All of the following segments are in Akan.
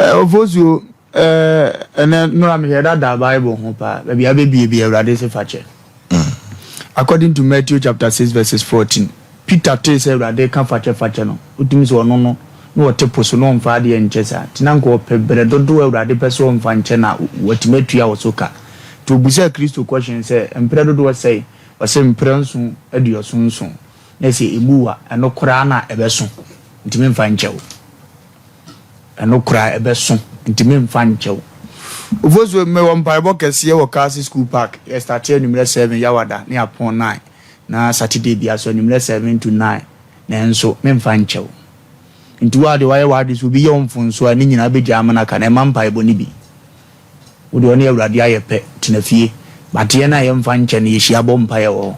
Ofosuo, ɛnɛ nora mehwɛ dada Bible ho paa. Baabi a bɛbie bi Awurade se fakyɛ. According to Matthew chapter 6 verses 14, Peter tee sɛ Awurade ka fakyɛ fakyɛ no, wotumi sɛ ɔno no na ɔte po so na ɔmfa adeɛ nkyɛ saa. Nti na nka ɔpɛ berɛ dodoɔ a Awurade pɛ sɛ ɔmfa nkyɛ na watumi atua wo so ka. Nti obisaa Kristo question sɛ, mprɛ dodoɔ sɛe? Ɔse mprɛ 777. Na sɛ ɛmu wa, ɛno koraa na ɛbɛso, nti memfa nkyɛ wo. Ɛno koraa ɛbɛso, nti memfa nkyɛ wo. Ofosuo, mewɔ mpaebɔ kɛseɛ wɔ Kaase School Park. Yɛ starte anwummerɛ 7 Yawada ne apɔn 9, na Saturday bia so anwummerɛ 7 to 9, nanso memfa nkyɛ wo. Nti wo a deɛ wayɛ w'ade sɛ obi yɛ wo mfonsoɔ a, ne nyinaa bɛgya amena ka na ɛma mpaebɔ no bi. Wo deɛ ɔne Awurade ayɛ pɛ, tena fie. But yɛn a yɛmfa nkyɛ no, yɛhyia bɔ mpaeɛ wɔ hɔ.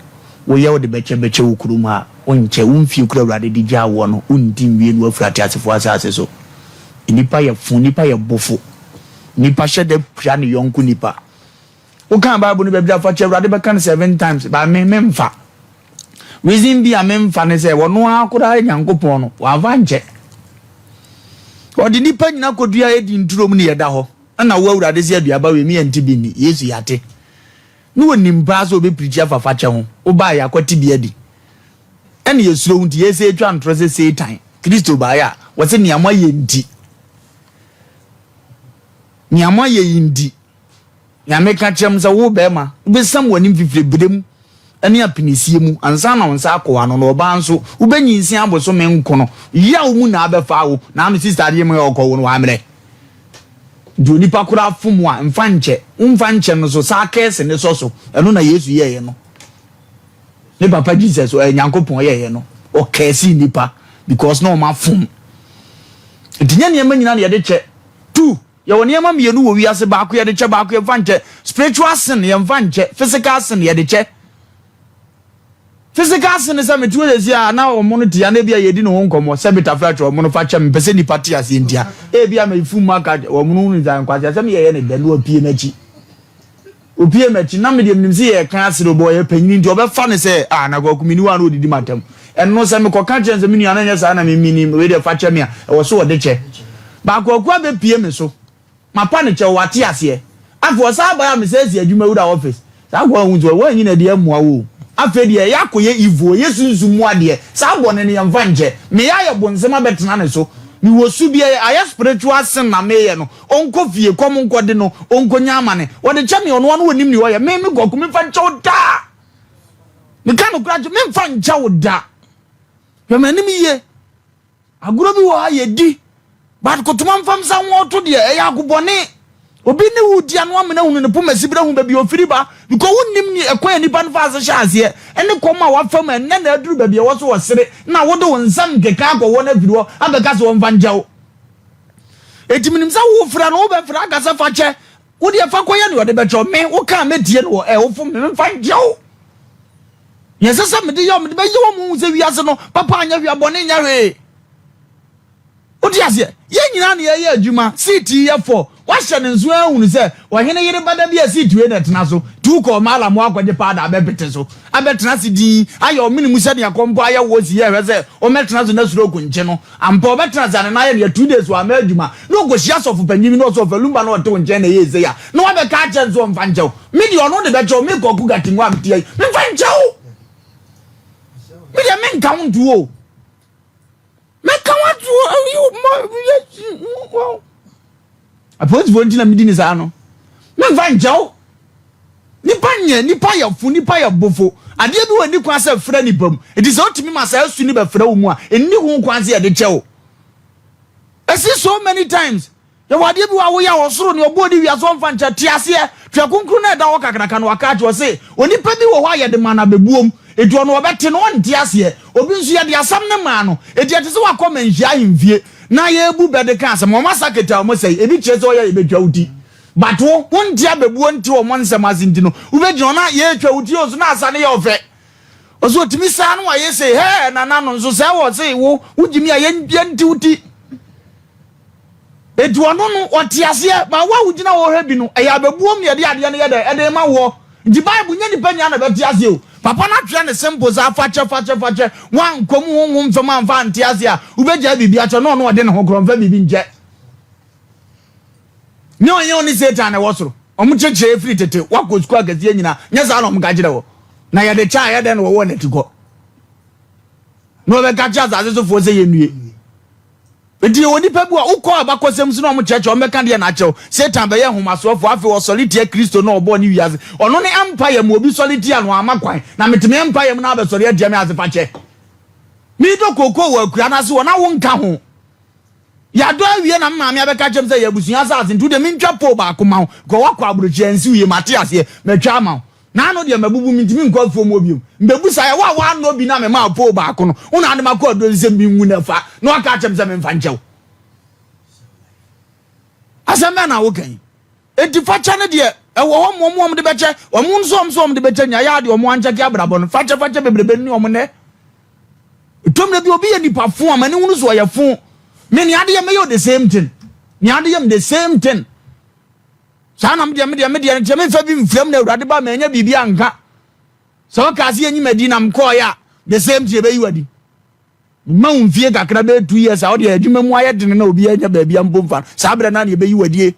Woyɛ wode bɛkyɛ bɛkyɛ wo kurom ha a, wonkyɛ. Wo mfie koro Awurade de gyaa woɔ no, wondi nwie na woafiri ateasefoɔ asase so. Nnipa yɛ fo, nnipa yɛ bofo. Nnipa hyɛ da pira ne yɔnko nipa. Wokaa Bible no baabi a fa kyɛ Awurade bɛka no seven times, but me memfa. Reason bi a memfa ne sɛ ɔno ara koraa Nyankopɔn no wamfa ankyɛ. Ɔde nnipa nyina kɔdua Eden turo mu ne yɛda hɔ. Ɛna wo Awurade sɛ aduaba wei me yɛnte bi nni. Yesu yɛate. Ne ɔnim paa sɛ ɔbɛpirikyi afa fakyɛ ho. Wobaa yɛakɔte bi adi. Ɛne yɛsuro wo nti yɛsɛ yɛtwa ntorɔ sɛ Satan. Kristo baeɛ a wɔse nea moayɛ nti. Nea moayɛ yi nti. Nea meka kyerɛ mo sɛ, wo barima, wobɛsiam w'anim fifire berɛ mu ne apinisie mu ansa na wo nsa akɔ w'ano, na ɔbaa nso, wobɛnyinsen abosome nkono, yaw mu na abɛfa wo, na ame sista adeɛ mu yɛ ɔkɔ wo no wammerɛ. Nti onipa koraa fom wo a, mfa nkyɛ. Womfa nkyɛ no so, saa kɛɛse ne sɔ so. Ɛno na Yesu yɛeɛ no. Ne papa Jesus, ɔyɛ Nyankopɔn yɛeɛ no, ɔkɛɛse nnipa because na wɔn afom. Nti nyɛ nneɛma nyinaa na yɛde kyɛ. Tu. Yɛwɔ nneɛma mmienu wɔ wiase, baako yɛde kyɛ, baako yɛmfa nkyɛ. Spiritual sin yɛmfa nkyɛ, physical sin yɛde kyɛ. Physical sin sɛ mete hɔ sɛsi a na ɔmo no te a na ebi a yɛdi ne ho nkɔmmɔ sɛ metafra kyerɛ ɔmo no fa kyɛ me mpɛ sɛ nipa te aseɛ ntia. Ebi a mefu mu aka ɔmo no hunu sɛ nkwasi asɛm yɛyɛ ne dɛ na wapue m'akyi. Opie m'akyi na me deɛ menim sɛ yɛreka asere ɔbɔ ɔyɛ panyin nti ɔbɛfa no sɛ ah na kwaku meni hɔ a na ɔdidi m'atam. Ɛno sɛ mekɔka kyerɛ no sɛ me nua na ɛnyɛ saa na me menim wei deɛ fa kyɛ me a ɛwɔ so ɔde kyɛ. But kwaku abɛpie me so mapa no kyɛw wate aseɛ. Afei ɔsan baeɛ a mesan si adwuma wura office saa akoa hu sɛ woanyi no adi ammua wo o. Afei deɛ ɛyɛ akɔyɛ evil ɛyɛ sunsum mu adeɛ saa bɔne no yɛmfa nkyɛ. Meyɛ ayɛ bonsam abɛtena ne so. Mewɔ su bi ɛyɛ ayɛ spiritual sin na meyɛ no. Ɔnkɔ fie, kɔm nkɔde no, ɔnkɔnya amane. Ɔde kyɛ me, ɔno ara ɔnim nea ɔyɛ. Me, me Kwaku, memfa nkyɛ wo da. Meka nokorɛ akyerɛ, memfa nkyɛ wo da. Hwɛ m'anim yie. Agorɔ bi wɔ ha yɛdi, but kotoma mfa nsa ho ɔto deɛ, ɛyɛ agobɔne. Obi ne wo di ano amena hunu ne poma sibire ho baabi a ɔfiri ba, because wonnim ne ɛkwan a nipa no fa ase hyɛ aseɛ, ɛne kɔm a wafa mu a ɛnnɛ na aduru baabi a ɛwɔ so ɔsere, na wode wo nsam nkeka akɔwɔ no afiri hɔ abɛka sɛ ɔmfa nkyɛ wo. Enti menim sɛ wofrɛ no, wobɛfrɛ aka sɛ fa kyɛ. Wo deɛ fa kɔyɛ nea ɔde bɛkyɛ wo. Me, woka a mɛtie no wɔ ɛ, wofom me, memfa nkyɛ wo. Nea ɛsɛ sɛ mede yɛ wo, mede bɛyɛ wo ama woahu sɛ wiase no, papa anyɛ hwee, bɔne nyɛ hwee. Wote aseɛ? Yɛn nyinaa na yɛyɛ adwuma. Seat yi yɛ fɔ. Woahyɛ no nso ahunu sɛ ɔhene yere ba da bi a seat wei na ɛtena so. Nti wokɔ Mallam hɔ akɔgye powder abɛpete so. Abɛtena ase dinn, ayɛ ɔmene mu sɛnea kɔmpɔ ayɛ woɔ si yɛ hwɛ sɛ ɔmmɛtena so na stroke nkye no. Ampa ɔbɛtena ase a ne nan ayɛ no ya 2 days wamma adwuma na ɔkɔhyia sɔfo panyin bi na ɔsɛ ɔfa lumba na ɔte wo nkyɛn na ɛyɛ sei a na wabɛka akyerɛ no sɛ ɔmfa nkyɛ wo. Me deɛ ɔno de bɛkyɛ wo, me Kwaku Gatingo a mete ha yi, memfa nkyɛ wo. Me deɛ menka wo nto o. Mɛka wo ato o. Apolisifoɔ nti na medi ne saa no. Memfa nkyɛ wo. Nipa nyɛ, nipa yɛ fo, nipa yɛ bofo. Adeɛ bi wɔ nni kwan sɛ ɛfra nipa mu. Enti sɛ wotumi ma saa su no bɛfra wo mu a, ɛnni ho kwan sɛ yɛde kyɛ wo. Ɛsi so many times. Yɛwɔ adeɛ bi wɔ a woyɛ a ɔsoro ne ɔbɔɔ ne wiase ɔmfa nkyɛ. Te aseɛ. Twerɛ Kronkron no a ɛda hɔ kakraka no waka akyerɛ ɔse, onipa bi wɔ hɔ a yɛde ma no abɛbuom. Enti ɔno ɔbɛte no ɔnte aseɛ. Obi nso yɛde asɛm no maa no. Enti ɛte sɛ wakɔ manhyia ahemfie na yɛrebu bɛ de ka asɛm. Wɔn asa kete a wɔsɛe. Ebi kyerɛ sɛ ɔyɛ a yɛbɛtwa wo ti. But wo, wonte abɛbuo nte wɔn nsɛm ase nti no, wobɛgyina hɔ na yɛretwa wo ti o so na asa no yɛ ɔfɛ. Ɔsɛ ɔtumi saa no wayɛ sei, hɛɛ nana no nso sɛ wɔ se wo, wogyimi a yɛnte wo ti. Enti ɔno no, ɔte aseɛ, but wo a wogyina hɔ hwɛ bi no, ɛyɛ abɛbuom na yɛde adeɛ no yɛ dɛ, ɛde ma woɔ. Nti Bible nyɛ nipa nyinaa na ɛbɛte aseɛ o. Papa no atwerɛ no simple saa, fakyɛ, fakyɛ, fakyɛ, woankɔ mu honhom fam amfa ante aseɛ a, wobɛgyae biribi akyɛ na ɔno ɔde ne ho korɔ, ɔmfa biribi nkyɛ. Nyɛ ɔnyɛ wo ne Satan na ɛwɔ soro. Wɔn kyekyerɛ firi tete, woakɔ sukuu akɛseɛ nyinaa, nyɛ saa na wɔn ka kyerɛ wɔ. Na yɛde kyɛ a ɛyɛ dɛn na wɔwɔ n'akyi kɔ? Na wɔbɛka kyerɛ asase sofoɔ sɛ yɛnnue. Enti yɛwɔ nnipa bi a wokɔ abakɔsɛm so na wɔn kyerɛkyerɛ wɔn bɛka deɛ na akyerɛw. Satan bɛyɛ nhomasoɔfoɔ, afei ɔsɔre tia Kristo na ɔbɔɔ ne wiase. Ɔno ne empire mu obi sɔre tia no amma kwan. Na mete me empire mu na abɛsɔre atia me ase fa kyɛ. Meredɔ kookoo wɔ akura no ase hɔ na wonka ho. Yɛadɔ awie na me maame abɛka akyerɛ me sɛ yɛ abusua asase nti wodeɛ mentwa pole baako ma wo because woakɔ aburokyire ansi wo yie mate aseɛ matwa ama wo. Na ano deɛ mabubu mentumi nkɔ afuom hɔ biom. Mbɛbusa yɛ wo a woannɔ bi na memaa wo pole baako no wo na ade makɔ aduro sɛ menwu na fa na waka akyerɛ me sɛ memfa nkyɛ wo. Asɛm bɛn na woka yi? Enti fakyɛ no deɛ ɛwɔ hɔ ma wɔn a wɔde bɛkyɛ wɔn nso wɔn nso wɔn de bɛkyɛ nea yɛ adeɛ wɔn ankyɛke abrabɔ no fakyɛ fakyɛ bebrebe ne wɔn nɛ. Ɛtɔ mmerɛ bi obi yɛ nipa fo a m'ani hunu so ɔyɛ fo. Me nea ade yɛ mɛyɛ the same thing. Nea ade yɛ me the same thing. Saa na medeɛ medeɛ medeɛ no kyɛ memfa bi mfira mu na awurade ba manya biribi anka. Sɛ wɔka ase yɛnyi m'adi na mekɔɔyɛ a the same thing ɛbɛyi wadi. Mma wo mfie kakra bɛyɛ 2 years a wode adwuma mu ayɛ dene na obi anya baabi ampo mfa no. Saa berɛ no na yɛbɛyi wadie.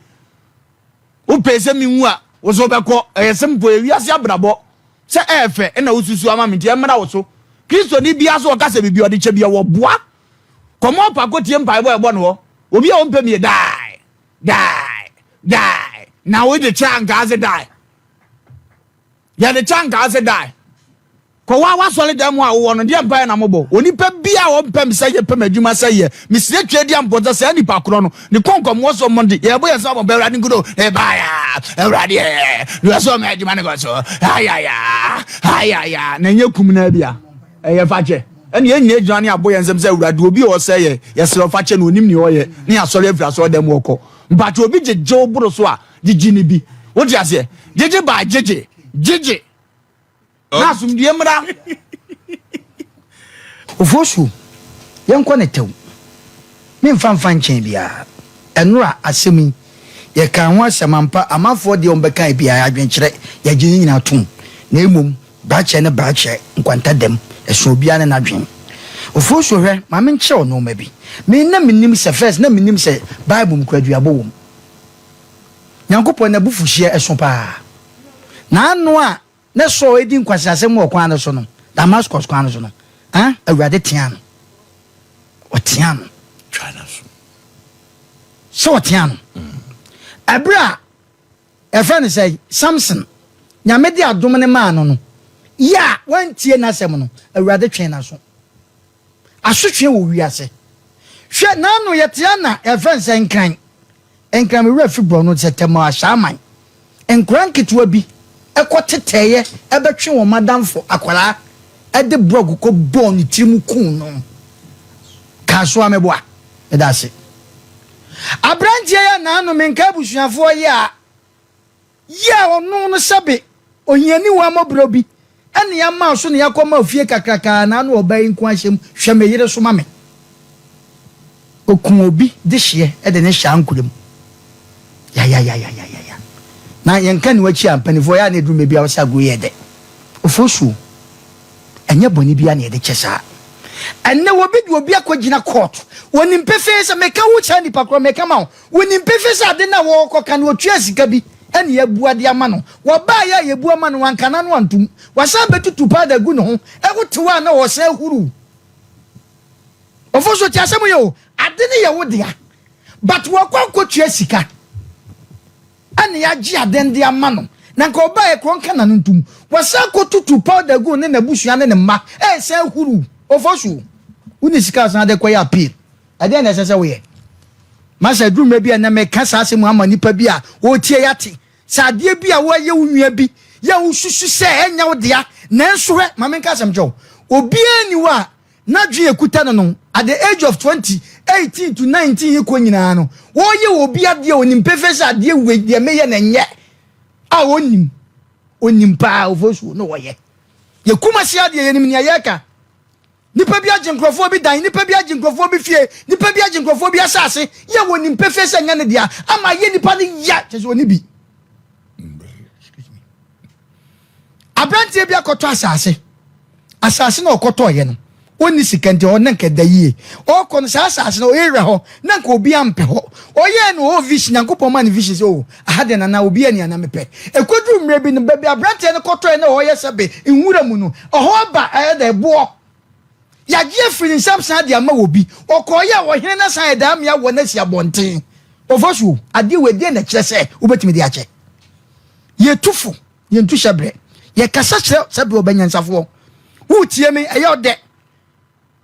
Wopɛ sɛ menwu a wo so wobɛkɔ. Ɛyɛ simple, ɛyɛ wiase abrabɔ. Sɛ ɛyɛ fɛ na wosusu ama me nti ɛmmra wo so. Kristoni biara so ɔka sɛ biribi ɔde kyɛ bi a wɔboa. Kɔmɔ pa kɔtie mpaebɔ a ɛbɔ no hɔ. Obi a ɔmpɛ mi die, die, die. Na wode kyɛ anka ase die. Yɛde kyɛ anka ase die. Kɔ wa w'asɔre dan mu a wowɔ no, deɛ mpaeɛ na mobɔ? Onipa bi a ɔmpɛ me sɛ yɛ pɛ m'adwuma sɛ yɛ. Mesrɛ twa di ampɔnsa saa nipa korɔ no. Ne kɔnkɔm wɔ so mmɔnte. Yɛbɔ yɛn nsa bɔ mpaeɛ Awurade nkudo. Ɛbaaya, Awurade ɛ, na wɔsɛ ɔma adwuma no kɔ so. Ayaya, ayaya. Na ɛnyɛ kum na bia. Ɛyɛ fakyɛ. Ɛne yɛn nyinaa gyina ne abɔ yɛn nsɛm sɛ Awurade obi a ɔsɛ yɛ, yɛsrɛ ɔfakyɛ na onim nea ɔyɛ ne yɛasɔre afiri asɔre dan mu ɔkɔ. Mpakyɛ obi gyegye wo boro so a, gyegye ne bi. Wote aseɛ? Gyegye by gyegye. Gyegye. Na asomdwie mmra. Ofosu, yɛnkɔ no tɛw. Memfa mfa nkyɛn biara. Ɛnora asɛm yi, yɛkaa ho asɛm ampa, amanfoɔ deɛ wɔbɛkae biara, adwenkyerɛ, yɛgye ne nyinaa tom. Na mmom, brakyɛ ne brakyɛ, nkwanta dam, ɛsono obiara ne n'adwene. Ofosu, hwɛ, ma menkyerɛ wo nnoɔma bi. Me, na mennim sɛ, first, na mennim sɛ Bible mu koraa duabɔ wɔ mu. Nyankopɔn n'abufuhyeɛ ɛso paa. N'ano a na Saul redi nkwaseasɛm wɔ kwan no so no, Damascus kwan no so no, ah, Awurade teaa no. Ɔteaa no. Twa n'aso. Sɛ ɔteaa no. Ɛberɛ a ɛfrɛ no sɛ Samson, Nyame de adom no maa no no, yɛ a wantie n'asɛm no, Awurade twee n'aso. Asotwe wɔ wiase. Hwɛ, n'ano yɛtea na yɛfrɛ no sɛ nkran. Nkran me werɛ fi borɔno sɛ Tɛmɔ Ahyɛaman. Nkwadaa nketewa bi kɔ tetɛeɛ bɛtwe wɔn adamfo akwadaa de brɔg kɔ bɔɔ ne tiri mu kuu no. Kaa so a meboa. Meda ase. Aberanteɛ yi a n'ano menka abusuafoɔ yi a Yi a ɔno no sɛbe ohiani huammɔborɔ bi ne ama so ne akɔma ofie kakraka na ano ɔbaa yi nko ahyɛ mu, hwɛ me yere so ma me. Ɔkuu obi dehyeɛ de no hyɛ ankorɛ mu. Yayayayayaya. Na yɛnka nni w'akyi a, mpaninfoɔ yɛ a na ɛduru mmerɛ bi a wosɛ agorɔ yi yɛ dɛ. Ofosuo, ɛnyɛ bɔne biara na yɛde kyɛ saa. Ɛnnɛ obi de obi akɔgyina court, ɔnim pefee sɛ meka wo saa nipa korɔ meka ma wo, Wonim pefee sɛ ade no a wɔrekɔka no, otuaa sika bi na yɛabua de ama no. Wɔbaeɛ a yɛbua ma no, wanka n'ano antom. Wasan bɛtutu powder agu ne ho, wotew a na ɔresan ahuruw. Ofosuo, te asɛm yi o, ade no yɛ wo dea, but wakɔ akɔtua sika na yɛagye ade no de ama no. Na nka ɔbaeɛ koraa ɔnka n'ano ntom. Wasan akɔtutu powder agu ne n'abusua ne ne mma, ɛresan ahuruw. Ofosuo, wonni sika a san de kɔyɛ appeal. Ɛdeɛn na ɛsɛ sɛ woyɛ? Masa, ɛduru mmerɛ bi a ɛnnɛ meka saa asɛm ama nnipa bi a wɔretie yi ate, sɛ adeɛ bi a woayɛ wo nua bi yɛ a wosusu sɛ ɛnyɛ wo dea, nanso hwɛ, ma menka asɛm nkyerɛ wo, obiara nni hɔ a n'adwene a ɛkuta no no, at the age of 20, 18 to 19 yi kɔ nyinaa no, wɔreyɛ obi adeɛ a ɔnim pefee sɛ adeɛ wei deɛ meyɛ no ɛnyɛ, a ɔnnim, ɔnim paa, ofosuo na ɔyɛ. Yɛ Kumasi adeɛ, yɛnim nea yɛreka. Nnipa bi agye nkurɔfoɔ bi dan, nnipa bi agye nkurɔfoɔ bi fie, nnipa bi agye nkurɔfoɔ bi asase, yɛ wɔnim pefee sɛ ɛnyɛ ne dea, ama ayɛ nnipa no ya, kyerɛ sɛ ɔnni bi. Aberanteɛ bi akɔtɔ asase, asase na ɔkɔtɔɔyɛ no, Ɔnni sika nti hɔ na nka ɛda yie. Ɔkɔ no saa asase no ɔyɛ wura hɔ na nka obiara mpɛ hɔ. Ɔyɛɛ no ɔwɔ vision, Nyankopɔn maa no vision sɛ oh aha deɛ nana obiara nni ha na mepɛ. Ɛkɔduru mmerɛ bi no baabi aberanteɛ no kɔtɔɛ na ɔyɛ sɛbe nwura mu no ɔhɔ aba ɛyɛ dɛ boɔ. Yɛagye afiri ne nsam san de ama obi. Ɔkɔeɛ a ɔhene no asan ayɛ dɛ amea wɔ no asi abɔnten. Ɔfa so o, adeɛ wei deɛn na ɛkyerɛ sɛ wobɛtumi de akyɛ? Yɛtu fo. Yɛntu hyɛbrɛ. Yɛkasa kyerɛ sɛbrɛ ɔbɛ nyansafoɔ. Wotie me, ɛyɛ ɔdɛ.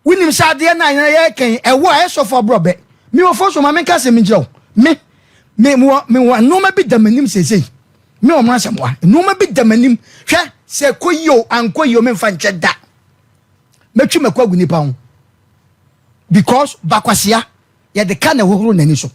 Wonim sɛ adeɛ no a yɛreka yi, ɛwɔ a ɛyɛ sɔfo aborɔbɛ. Me wɔ fo so, ma menka asɛm nkyerɛ wo. Me, me, mewɔ, mewɔ nneɛma bi da m'anim seesei. Me wɔ mmaransɛmmoa. Nneɛma bi da m'anim. Hwɛ, sɛ ɛkɔ yie o, ankɔ yie o, memfa nkyɛ da. Mɛtwi mako agu nipa ho. Because bakwasea. Yɛde ka na ɛhohoro n'ani so.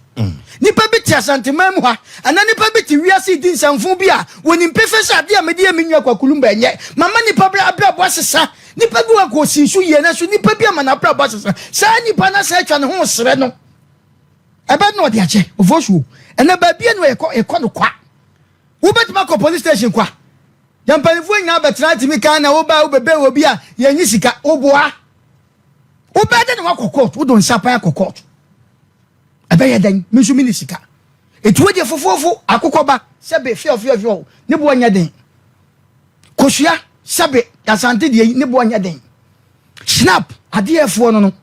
Nipa bi te Asanteman mu ha, anaa nipa bi te wiase redi nsɛmfo bi a, wɔnim pefee sɛ adeɛ a mede yɛ me nua Kwaku Lumba ɛnyɛ. Mama nipa bi abrabɔ asesa. Nipa bi wɔ hɔ a ɔsii so yie, nanso nipa bi ama n'abrabɔ asesa. Saa nipa no asan atwa ne ho resrɛ no. Ɛbɛn na ɔde akyɛ? Ofosuo. Ɛnɛ baabi a na yɛkɔ, yɛkɔ no kwa. Wobɛtumi akɔ police station kwa. Yɛn mpanimfoɔ nyinaa bɛtena atumi kan na woba a wobɛbɛn obi a yɛnyi sika. Woboa. Wobɛyɛ dɛn na woakɔ court? Wode wo nsa pan akɔ court. Ɛbɛyɛ dɛn? Me nso menni sika. Eti wo deɛ fofoofo, akokɔ ba, sɛbe, fiɔ fiɔ fiɔ, ne boɔ nyɛ den. Kosua, sɛbe, Asante deɛ yi, ne boɔ nyɛ den. Snap, adeɛfoɔ no no.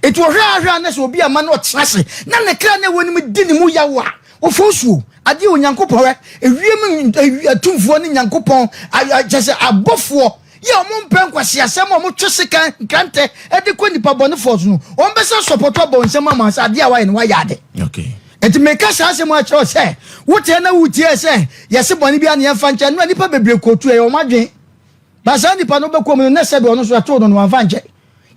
Eti ɔhwɛ ahwɛ a na sɛ obi ama no ɔtena ase na ne kra na ɛwɔ ne mu di ne mu yaw a, ɔfɔ nsuo. Adeɛ Onyankopɔn hwɛ, ewiem atumfoɔ ne Nyankopɔn, kyɛ sɛ abɔfoɔ, Yɛ a wɔmpɛ nkwaseasɛm a wɔtwe sekan, nkrantɛ de kɔ nnipa bɔnefoɔ so no, wɔbɛsan sɔpɔtɔ abɔ wɔn nsam ama sɛ adeɛ a woayɛ no woayɛ ade. Okay. Enti meka saa asɛm akyerɛ wo sɛ, woteɛ na wotiee sɛ yɛse bɔne biara na yɛmfa nkyɛ no a, nnipa bebree kɔtu, ɛyɛ wɔn adwene. Ba saa nipa no wobɛkɔ mu no, na sɛbe ɔno nso ɛtoo no no wamfa ankyɛ.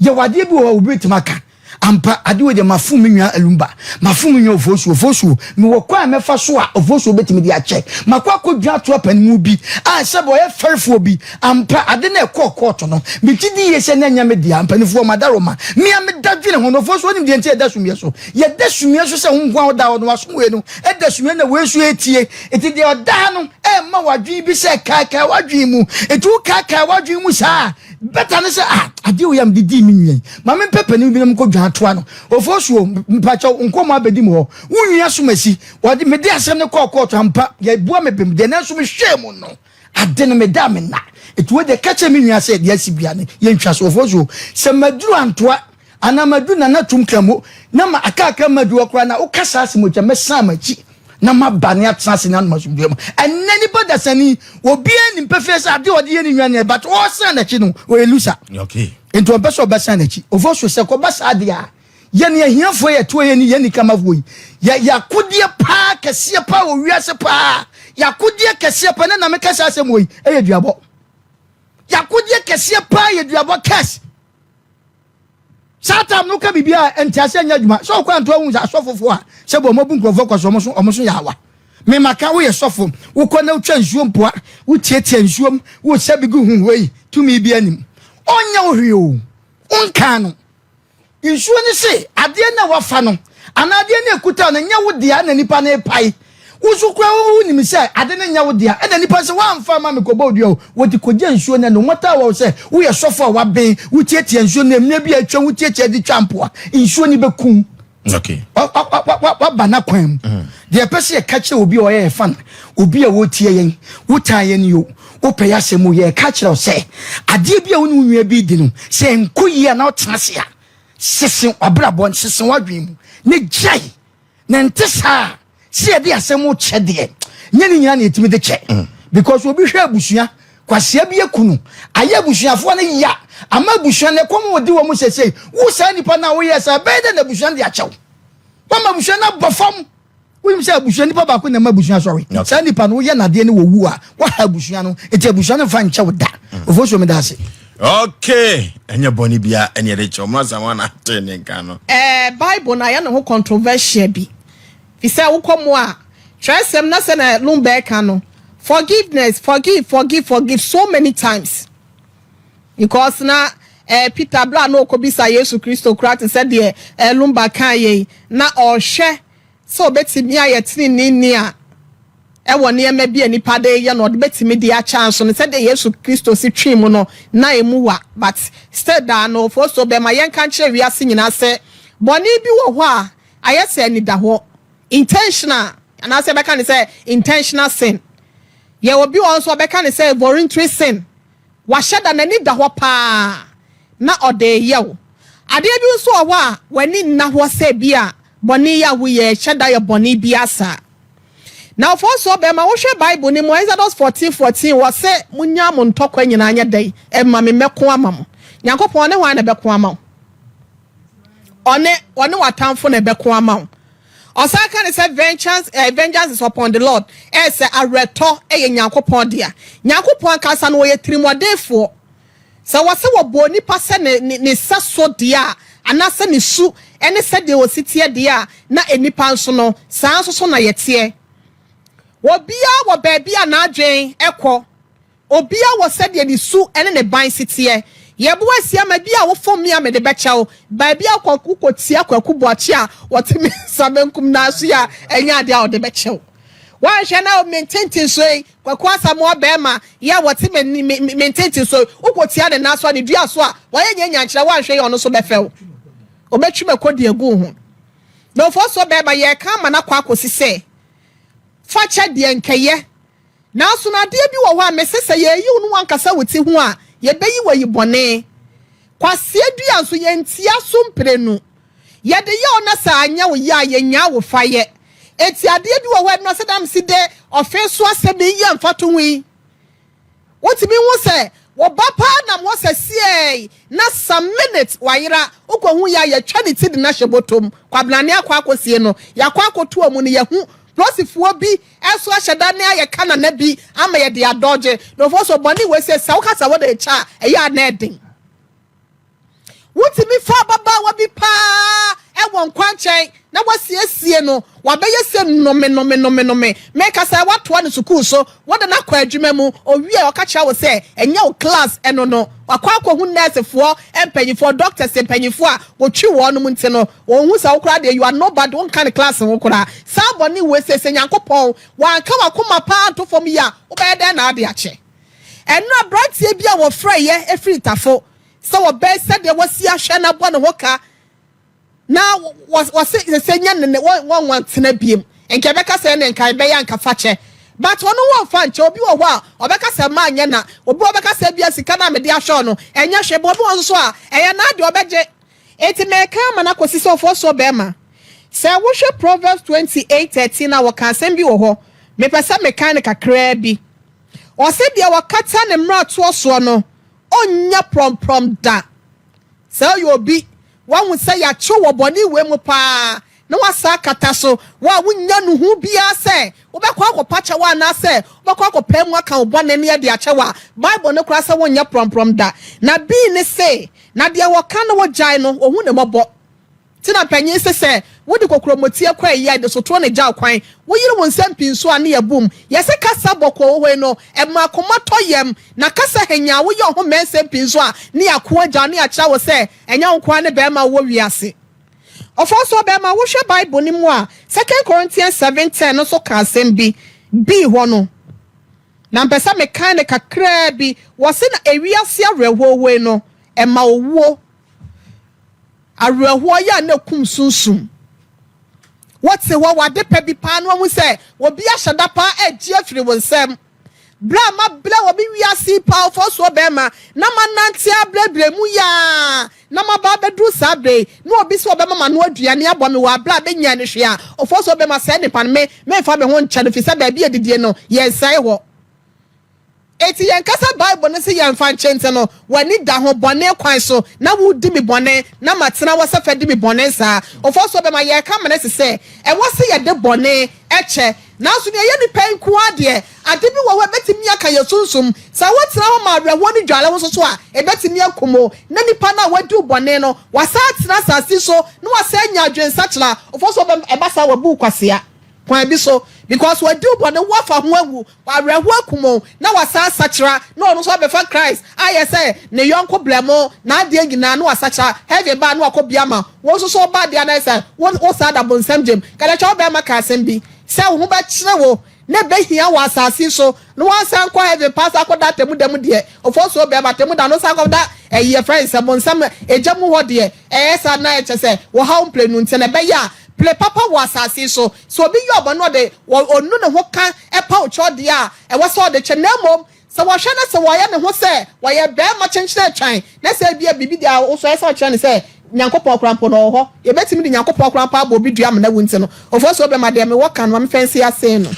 Yɛwɔ adeɛ bi wɔ hɔ a obi bɛtumi aka. Ampa, adeɛ wei deɛ mafom me nua Alumba, mafom me nua Ofosu, Ofosu, mewɔ kwan a mɛfa so a Ofosu bɛtumi de akyɛ. Makɔ akɔdwina ato apanimu bi a sɛbe ɔyɛ fɛrefoɔ bi. Ampa, ade no a ɛkɔɔ kɔɔto no, megye di yie sɛ na ɛnyɛ me dea. Mpanimfoɔ, madaroma, me a meda dwene ho no, Ofosu, wonim deɛ nti a yɛda sumiiɛ so? Yɛda sumiiɛ so sɛ wo nko ara woda hɔ no, w'asom wei no da sumiiɛ na wei nso retie. Enti deɛ ɔda ha no ɛrema w'adwene bi sɛ kaakae w'adwene mu. Enti wokaakae w'adwene mu saa a, Better ne sɛ ah adeɛ wei a mede dii me nua yi ma mempɛ panin bi na menkɔ dwan atoa no. Ofosuo, mpakyɛw nkɔmmɔ abɛdi mu hɔ. Wo nua Asomasi, wɔde mede asɛm no kɔɔ kɔɔto ampa, yɛabua me bem deɛ nanso mehwɛɛ mu no, ade no meda a menna. Enti wei deɛ ka kyerɛ me nua sɛ deɛ asi biara no yɛntwa so. Ofosuo, sɛ maduru Antoa anaa maduru Nana Twum Kramo na ma aka akra maduru hɔ koraa na woka saa asɛm wei kyerɛ me, mɛsan m'akyi. na maba ne atena ase ne anom asomdwoeɛ mu. Ɛnnɛ nipa dasani, obiara nim pefee sɛ adeɛ a ɔde yɛ ne nua neɛ, but ɔresan n'akyi no, ɔyɛ loser. Okay. Nti ɔmpɛ sɛ ɔbɛsan n'akyi. Ɔfo so sɛ kɔba saa deɛ a, yɛne ahiafoɔ yɛ ɛtoɔ yɛne yɛn nikamafoɔ yi, yɛ yɛakodeɛ paa kɛseɛ paa wɔ wiase paa, yɛakodeɛ kɛseɛ paa, ne na meka saa asɛm wɔ yi, ɛyɛ duabɔ. Yɛakodeɛ kɛseɛ paa yɛ duabɔ curse. Saa tam no ka biribi a ntease nyɛ adwuma. Sɛ ɔkɔ anto ahu sɛ asɔfofoɔ a sɛ bɔ ɔmo abu nkurɔfoɔ kɔ so ɔmo so ɔmo so yɛ awa. Mema ka woyɛ sɔfo, wokɔ na wotwa nsuo mpoa, wotiatia nsuo mu, wosa bi gu ho wei tumi bi anim. Ɔnyɛ wo hwee o. Wonkaa no. Nsuo no se adeɛ no a wafa no anaa adeɛ no a ɛkuta no nyɛ wo dea na nipa no repae. Wo nso koraa wonim sɛ ade no nyɛ wo dea, ɛna nnipa sɛ woamfa amma me kɔbɔ dua o, wɔde kɔgya nsuo no anom. Wɔtaa wɔ wo sɛ woyɛ sɔfo a waben, wotiatia nsuo no, mmerɛ bi a atwam wotiatia de twa mpoa, nsuo no bɛku wo. Okay. Waba n'akwan mu. Mm. Deɛ ɛpɛ sɛ yɛka kyerɛ obi a ɔyɛ yɛ fan, obi a wɔtie yɛn, wotaa yɛn yo, wopɛ yɛ asɛm o, yɛka kyerɛ wo sɛ adeɛ bi a wo ne wo nua bi di no, sɛ ɛnkɔ yie a na wotena ase a, sese w'abrabɔ, sese w'adwene mu, ne gyae. Na ɛnte saa a, sɛ yɛde asɛm kyɛ deɛ, nyɛ ne nyinaa na yɛtumi de kyɛ. Mm. Because obi hwɛ abusua, kwasea bi aku no, ayɛ abusuafoɔ no ya, ama abusua no ɛkɔm wɔdi wɔn sɛsei. Wo saa nipa no a woyɛ saa, ɛbɛyɛ dɛ na abusua no de akyɛw. Wama abusua no abɔ fam. Wonim sɛ abusua nipa baako na ɛma abusua sɔre. Saa nipa no woyɛ nadeɛ ne wɔwu a, waha abusua no. Enti abusua no mfa nkyɛw da. Mm. Ofosuo meda ase. Okay, ɛnyɛ bɔne bia ɛne ɛde kyɛ ɔmo asa wɔn ate ne nka no. Ɛɛ Bible no ayɛ ne ho controversial bi. Fisɛ wokɔ mu a, twerɛsɛm na sɛnea Lumba ɛka no, forgiveness, forgive, forgive, forgive so many times. Because na eh, Peter berɛ a na ɔkɔbisa Yesu Kristo koraa te sɛ deɛ eh, Lumba kaeɛ yi, na ɔrehwɛ sɛ ɔbɛtumi ayɛ teneneeni a. Wɔ nneɛma bi a nipa de reyɛ no ɔde bɛtumi de akyɛ anso no sɛdeɛ Yesu Kristo si twee mu no na ɛmu wa but still daa no foso bɛma yɛnka nkyerɛ wiase nyinaa sɛ bɔne bi wɔ hɔ a ayɛ sɛ anidahɔ intentional anaasɛ yɛbɛka ne sɛ intentional sin. Yɛwɔ bi wɔ hɔ nso ɔbɛka ne sɛ voluntary sin. Wahyɛ da n'ani da hɔ paa na ɔde reyɛ wo. Adeɛ bi nso wɔ hɔ a w'ani nna hɔ sɛ bi a bɔne yi a woyɛ hyɛ da yɛ bɔne bi saa. Na ɔfɔɔsoɔ bɛrima, wohwɛ Bible no mu, Exodus 14 14, wɔse, Monyaa mo ntɔkwa nyinaa nyɛ dɛn? Ɛma me mɛko ama mo. Nyankopɔn, ɔne hwan na ɛbɛko ama wo? Ɔne, ɔne w'atamfo na ɛbɛko ama wo. Ɔsan ka ne sɛ, vengeance, eh, vengeance is upon the Lord. Ɛyɛ sɛ awerɛtɔ yɛ Nyankopɔn dea. Nyankopɔn ankasa no, ɔyɛ tirimɔdenfoɔ. Sɛ wɔse wɔbɔɔ nipa sɛ ne, ne, ne sɛso deɛ a, anaasɛ ne su ne sɛdeɛ ɔsi teɛ deɛ a, na nnipa nso no, saa nso so na yɛteɛ. Obiara wɔ baabi a n'adwene kɔ. Obiara wɔ sɛdeɛ ne su ne ne ban si teɛ. Yɛbo asia ma bi a wofom me a mede bɛkyɛ wo. Baabi a wokɔ wokɔtia Kwaku Boakye a ɔte me nsa benkum nan so yi a, ɛnyɛ adeɛ a ɔde bɛkyɛ wo. Woanhwɛ na me ntentensoɔ yi, Kwaku Asamoah barima yi a ɔte me me me ntentensoɔ yi, wokɔtia ne nan so a, ne dua so a, wayɛ nyɛ nyankyerɛ, woanhwɛ yi a ɔno nso bɛfɛ wo. Ɔbɛtwi mako de agu wo ho. Na Ofosuo barima, yɛreka ama no akɔ akɔsi sɛ, fa kyɛ deɛ nkɛyɛ. Nanso no adeɛ bi wɔ hɔ a mese sɛ yɛreyi wo ne w'ankasa wo ti ho a, yɛbɛyi wo ayi bɔne. Kwasea dua nso yɛntia so mprenu. Yɛde yɛ wo na sɛ anyɛ wo yɛ a yɛnyaa wo fa yɛ. Enti adeɛ bi wɔ hɔ a ɛno sɛdeɛ mese de ɔfe so asɛm yi yɛ mfatoho yi. Wotumi hu sɛ wo ba paa nam hɔ sɛsiɛi na some minutes wayera, wokɔhu yɛ a yɛatwa ne ti de no ahyɛ bɔtɔ mu, Kwabenane akɔ akɔsie no, yɛakɔ akɔto amu no, yɛahu polisifoɔ bi nso ahyɛ da ne ayɛ kanana bi ama yɛde adɔgye. Na ɔfoɔ so bɔne wei sɛ sɛ woka sɛ wode rekyɛ a ɛyɛ a na ɛden. Wotumi fa ababaawa bi paa wɔ nkwankyɛn na wasiesie no, wabɛyɛ sɛ nnome nnome nnome nnome. Meka sɛ woatoa no sukuu so, wode no akɔ adwuma mu, owie a ɔka kyerɛ wo sɛ ɛnyɛ wo class ɛno no. Wakɔ akɔhu nɛɛsefoɔ mpanyinfoɔ, doctors mpanyinfoɔ a wɔtwi wɔnom nti no, ɔnhu sɛ wo koraa deɛ you are nobody, wonka ne class ho koraa. Saa bɔne wei sei sɛ Nyankopɔn wanka w'akoma paa anto fam yie a, wobɛyɛ dɛn na ade akyɛ? Ɛno aberanteɛ bi a wɔfrɛeɛ firi Tafo sɛ wɔbɛn sɛdeɛ wasi ahwɛ no abɔ ne ho ka na wɔse sɛ nyɛ ne wɔnwantena biem nka ɛbɛka sɛ ɛne nka ɛbɛyɛ anka fa kyɛ but ɔno wɔmfa nkyɛ. Obi wɔ hɔ a ɔbɛka sɛ ma nyɛ na obi ɔbɛka sɛ bia sika no a mede ahwɛ no ɛnyɛ hwɛ bɔ. Obi wɔ nso so a ɛyɛ n'adeɛ ɔbɛgye. Enti mɛka ama no akɔsi sɛ ɔfoɔ soɔ bɛrima. Sɛ wohwɛ Proverbs 28:13 a, wɔka asɛm bi wɔ hɔ, mepɛ sɛ mekan no kakraa bi. Ɔse deɛ wɔkata ne mmaratoɔ soɔ no ɔnnya prɔmprɔm da. Sɛ woyɛ obi, woahu sɛ yɛakye wo wɔ bɔne wei mu paa na woasan akata so, wo a wonnya nnuhu biara sɛ wobɛkɔ akɔpa kyɛw anaasɛ wobɛkɔ akɔpae mu aka wo bɔne na yɛde akyɛ wo a, Bible no koraa sɛ wonnyɛ prɔmprɔm da. Na bi ne se, na deɛ wɔka na wogyae no, wɔhu no mmɔbɔ. Nti na panyin se sɛ wode kokromoti kɔ ayi a, ɛde sotoɔ na egyaw kwan. Woyere wo nsam pii nso a, ne yɛbom. Yɛse kasa bɔkɔɔ wɔ hɔ yi no, ɛma akoma tɔ yam. Na kasa henyaa woyɛ ɔho mmɛnsɛm pii nso a, ne yɛako agyaw ne yɛakyerɛ wo sɛ ɛnyɛ wo nko ara ne barima a wowɔ wiase. Ɔfɔnsoɔ barima, wohwɛ Bible no mu a, Second Corinthians 7:10 no nso ka asɛm bi. Bii hɔ no, na mpɛ sɛ mekan no kakraa bi. Wɔse na ewiase awerɛhoɔ wei no, ɛma owuo. Awerɛhoɔ yɛ a na ɛkum sunsum. Wote hɔ wɔ ade pa bi paa na wahu sɛ obi ahyɛ da paa regye afiri wo nsam. Berɛ a mabrɛ wɔ me wiase yi paa ɔfɔsoɔ bɛrima na manante abrɛbrɛ mu yi ara na maba abɛduru saa berɛ yi na obi sɛ ɔbɛma m'ano aduane abɔ me wɔ aberɛ a mennyɛɛ no hwee a, ɔfɔsoɔ bɛrima saa nipa no me memfa me ho nkyɛ no firi sɛ baabi a adidie no yɛnsɛe hɔ. Enti yɛnkasa Bible no se yɛmfa nkye nti no, w'ani da ho bɔne kwan so na woredi me bɔne na matena hɔ sɛ fɛ di me bɔne saa? Ofosuo bɛma yɛreka amena si sɛ ɛwɔ se yɛde bɔne kyɛ. Nanso nea ɛyɛ nnipa yi nko ara deɛ, ade bi wɔ hɔ a ɛbɛtumi aka yɛn sunsum. Sɛ wotena hɔ ma awerɛhoɔ no dwale wo nso so a, ɛbɛtumi akum wo. Na nipa no a wadi wo bɔne no, wasan atena asase so na wasan anya adwensakyera. Ofosuo bɛma ɛba saa, wabu wo kwasea. Kwan bi so because wadi wo bɔne woafa ho awu, awerɛhoɔ akum wo na wasan asakyera na ɔno nso abɛfa Christ ayɛ sɛ ne yɔnko brɛmo n'adeɛ nyinaa na wasakyera heaven ba a na wakɔ bi ama wo nso so woba adeɛ a na ayɛ sɛ wo wo saa da bonsam gyem. Kadakyɛ wo bɛɛma ka asɛm bi sɛ wo ho bɛkyere wo. na ɛbɛhia wɔ asase so na wɔasan kɔ heaven paa san akɔda atemmuda mu deɛ, ɔfɔsuo bɛɛma atemmuda no san kɔda ɛyi yɛfrɛ no sɛ bonsam egya mu hɔ deɛ, ɛyɛ saa na ɛkyɛ sɛ wɔhaw mprenu nti na ɛbɛyɛ a pere papa wɔ asase so. Sɛ obi yɛ ɔbɔne na ɔde ɔnu ne ho ka ɛpaw kyɛw deɛ a, ɛwɔ sɛ ɔde kyɛ na mmom sɛ wɔhwɛ na sɛ wɔyɛ ne ho sɛ wɔyɛ bɛɛma kyenkyene atwan na sɛ ebia biribi deɛ a wosɔ ɛsɛ ɔkyerɛ no sɛ Nyankopɔn koraa mpo no ɔwɔ hɔ. Yɛbɛtumi de Nyankopɔn koraa mpo abɔ obi dua ama no awu nti no, Ofosuo bɛma deɛ mewɔ ka no ma memfa nsi ase no.